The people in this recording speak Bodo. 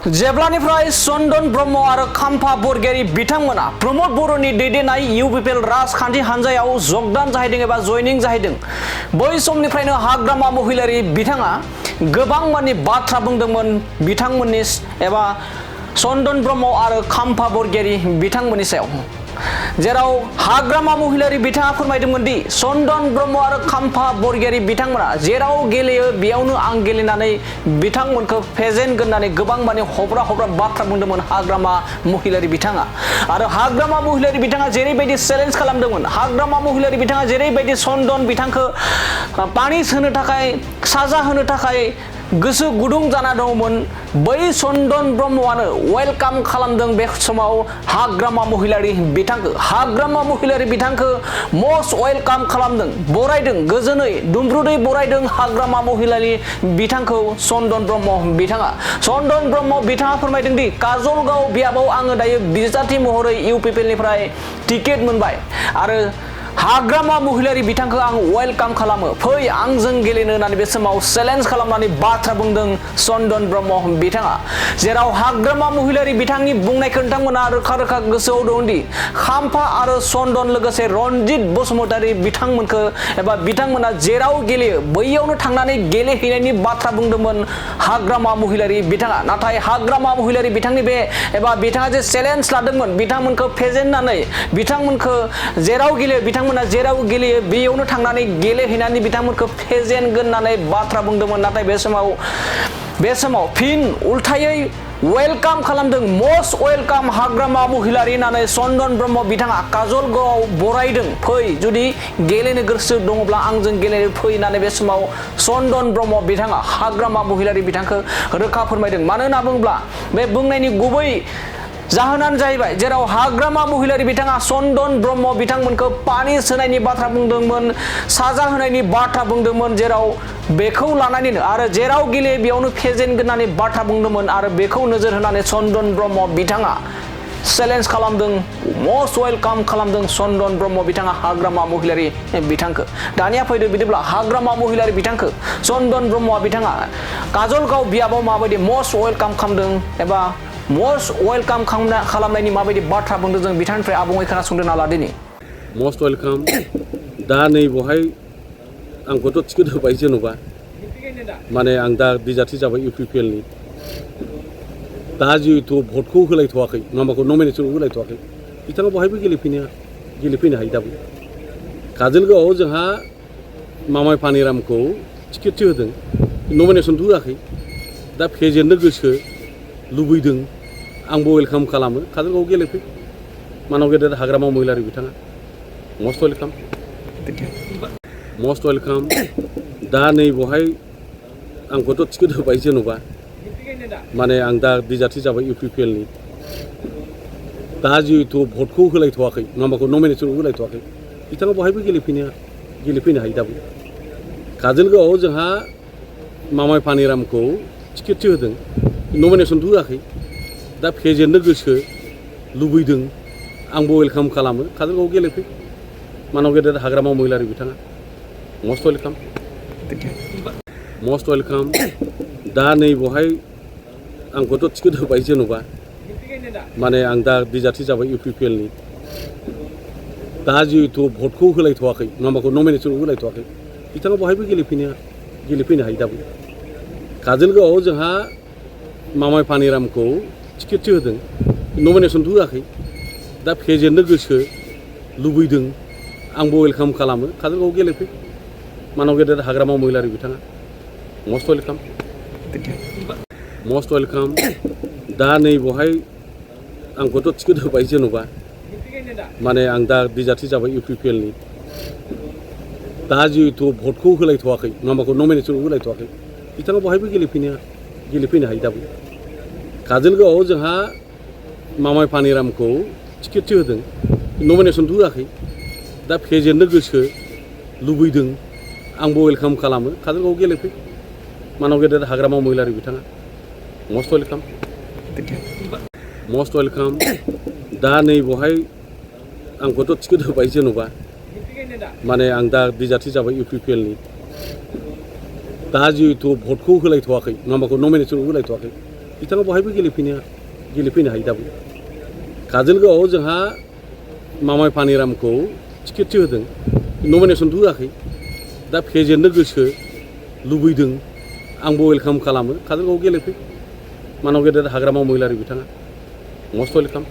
जेब्लानिफ्राय चन्दन ब्रह्म आरो खाम्फा बरगयारी बिथांमोना प्रमद बर'नि दैदेननाय इउपिपिएल राजखान्थि हान्जायाव जगदान जाहैदों एबा जयनिं जाहैदों बै समनिफ्रायनो हाग्रामा महिलारी बिथाङा गोबां मानि बाथ्रा बुंदोंमोन बिथांमोननि एबा चन्दन ब्रह्म आरो खाम्फा बरगयारी बिथांमोननि सायाव जेराव हाग्रामा महिलारी बिथाङा फोरमायदोंमोन दि चन्दन ब्रह्म आरो खाम्फा बरगयारी बिथांमोना जेराव गेलेयो बेयावनो आं गेलेनानै बिथांमोनखौ फेजेनगोन होननानै गोबां माने हब्रा बाथ्रा बुंदोंमोन हाग्रामा महिलारी बिथाङा आरो हाग्रामा महिलारी बिथाङा जेरैबायदि चेलेन्ज खालामदोंमोन हाग्रामा महिलारी बिथाङा जेरैबायदि चन्दन बिथांखौ पानिश होनो थाखाय साजा होनो थाखाय गोसो गुदुं जाना दंमोन बै चन्दन ब्रह्मआनो वेलकाम खालामदों बे समाव हाग्रामा महिलारी बिथांखौ हाग्रामा महिलारी बिथांखौ मस्ट वेलकाम खालामदों बरायदों गोजोनै दुमब्रुदै बरायदों हाग्रामा महिलारी बिथांखौ चन्दन ब्रह्म बिथाङा चन्दन ब्रह्म बिथाङा फोरमायदों दि काजलगाव बियाबाव आङो दायो बिजाथि महरै इउपिपिएलनिफ्राय टिकेट मोनबाय आरो हाग्रामा महिलारी बिथांखौ आं वेलकाम खालामो फै आंजों गेलेनो होननानै बे समाव चेलेन्ज खालामनानै बाथ्रा बुंदों चन्दन ब्रह्म बिथाङा जेराव हाग्रामा महिलारी बिथांनि बुंनायखौ नोंथांमोना रोखा गोसोआव दंदि खाम्फा आरो चन्दन लोगोसे रन्जित बसुमतारी बिथांमोनखौ एबा बिथांमोना जेराव गेलेयो बैयावनो थांनानै गेलेहैनायनि बाथ्रा बुंदोंमोन हाग्रामा महिलारी बिथाङा नाथाय हाग्रामा महिलारी बिथांनि बे एबा बिथाङा जे चेलेन्ज लादोंमोन बिथांमोनखौ फेजेननानै बिथांमोनखौ जेराव गेलेयो बिथांमोना जेराव गेलेयो बेयावनो थांनानै गेलेहैनानै बिथांमोनखौ फेजेनगोन होननानै बाथ्रा बुंदोंमोन नाथाय बे समाव फिन उल्थायै वेलकाम खालामदों मस्ट वेलकाम हाग्रामा महिलारी होननानै चन्दन ब्रह्म बिथाङा काजलगावआव बरायदों फै जुदि गेलेनो गोसो दङब्ला आंजों गेलेनो फै होननानै बे समाव चन्दन ब्रह्म बिथाङा हाग्रामा महिलारी बिथांखौ रोखा फोरमायदों मानो होनना बुङोब्ला बे बुंनायनि गुबै जाहोनानो जाहैबाय जेराव हाग्रामा महिलारी बिथाङा चन्दन ब्रह्म बिथांमोनखौ पानिश होनायनि बाथ्रा बुंदोंमोन साजा होनायनि बाथ्रा बुंदोंमन जेराव बेखौ लानानैनो आरो जेराव गेलेयो बेयावनो फेजेनगोन होननानै बाथ्रा बुंदोंमोन आरो बेखौ नोजोर होनानै चन्दन ब्रह्म बिथाङा चेलेन्ज खालामदों मस्ट वेलकाम खालामदों चन्दन ब्रह्म बिथाङा हाग्रामा महिलारी बिथांखौ दानिया फैदो बिदिब्ला हाग्रामा महिलारी बिथांखौ चन्दन ब्रह्म बिथाङा काजलगाव बियाबाव माबायदि मस्ट वेलकाम खालामदों एबा मस्ट वेलकाम खालामनायनि माबायदि बाथ्रा बुंदों जों बिथांनिफ्राय आबुङै खोनासंदों नाला दिनै मस्ट वेलकाम दा नै बहाय आंखौथ' टिकेट होबाय जेन'बा माने आं दा बिजाथि जाबाय इउपिपिएलनि दा जिहेतु भटखौ होलायथ'वाखै माबाखौ नमिनेसनखौ होलायथ'वाखै बिथाङा बहायबो गेलेफैनो हायो दाबो काजलगावआव जोंहा मामाय पानिरामखौ टिकेटसो होदों नमिनेसनथ' होआखै दा फेजेननो गोसो लुबैदों आंबो वेलकाम खालामो काजलगावआव गेलेफै मानाव गेदेर हाग्रामा महिलारी बिथाङा मस्ट वेलकाम दा नै बहाय आंखौथ' टिकेट होबाय जेन'बा माने आं दा बिजाथि जाबाय इउपिपिएलनि दा जिहेतु भटखौ होलायथ'वाखै माबाखौ नमिनेसनखौ होलायथ'वाखै बिथाङा बहायबो गेलेफैनो हायो दाबो काजलगावआव जोंहा मामाय पानिरामखौ टिकेटसो होदों नमिनेसनथ' होआखै दा फेजेननो गोसो लुबैदों आंबो वेलकाम खालामो काजलगावआव गेलेफै मानाव गेदेर हाग्रामा महिलारी बिथाङा मस्ट वेलकाम दा नै बहाय आंखौथ' टिकेट होबाय जेन'बा माने आं दा बिजाथि जाबाय इउपिपिएलनि दा जिहेतु भटखौ होलायथ'वाखै माबाखौ नमिनेसनखौ होलायथ'वाखै बिथाङा बहायबो गेलेफैनो हायो दाबो काजलगावआव जोंहा मामाय पानिरामखौ टिकेटसो होदों नमिनेसनथ' होआखै दा फेजेननो गोसो लुबैदों आंबो वेलकाम खालामो काजलगावआव गेलेफै मानाव गेदेर हाग्रामा महिलारी बिथाङा मस्ट वेलकाम दा नै बहाय आंखौथ' टिकेट होबाय जेन'बा माने आं दा बिजाथि जाबाय इउपिपिएलनि दा जिहेतु भटखौ होलायथ'वाखै माबाखौ नमिनेसनखौ होलायथ'वाखै बिथाङा बहायबो गेलेफैनो हायो दाबो काजलगावआव जोंहा मामाय पानिरामखौ टिकेटसो होदों नमिनेसनथ' होआखै दा फेजेननो गोसो लुबैदों आंबो वेलकाम खालामो काजलगावआव गेलेफै मानाव गेदेर हाग्रामा महिलारी बिथाङा मस्ट वेलकाम दा नै बहाय आंखौथ' टिकेट होबाय जेन'बा माने आं दा बिजाथि जाबाय इउपिपिएलनि दा जिहेतु भटखौ होलायथ'वाखै माबाखौ नमिनेसनखौ होलायथ'वाखै बिथाङा बहायबो गेलेफैनो हायो दाबो काजलगावआव जोंहा मामाय पानिरामखौ टिकेटसो होदों नमिनेसनथ' होआखै दा फेजेननो गोसो लुबैदों आंबो वेलकाम खालामो काजलगावआव गेलेफै मानाव गेदेर हाग्रामा महिलारि बिथाङा मस्ट वेलकाम